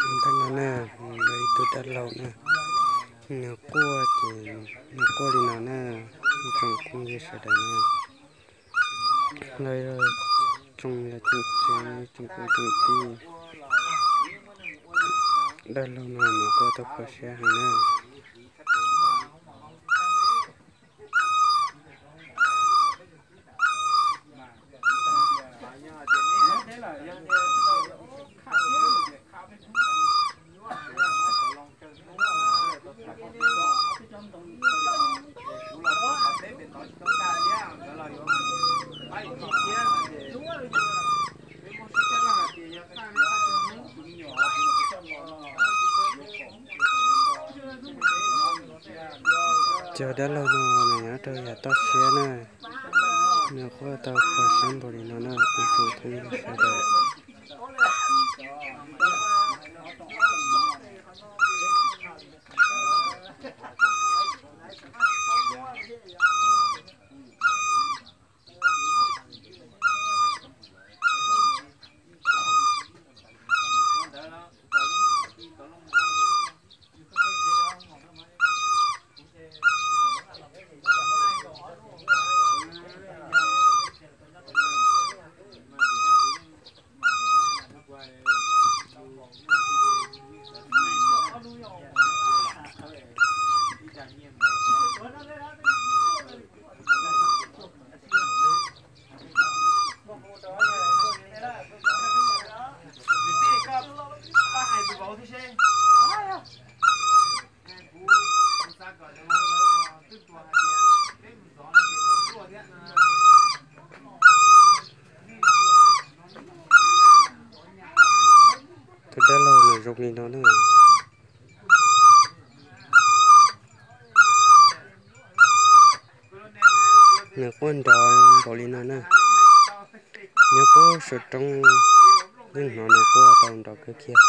Ntawm no na, yog ib tug dab laug na, nws quaj ces nws quaj li no na, ib tsoom phooj ywg sawv daws na. Los yog tsoom niam tsoom txiv tsoom kwv tsoom tij, dab laug no nws quaj tau kho siab heev na. Cov dab laug no nws nyob rau yav toj siab na, nws quaj tau kho siab npaum li no na, ib tsoom phooj ywg sawv daws. Tus dab laug nws zoo li no na. Nws quaj nrov npaum li no na. Nyob puag saum roob yeej hnov nws quaj tau nrov kawg kiag.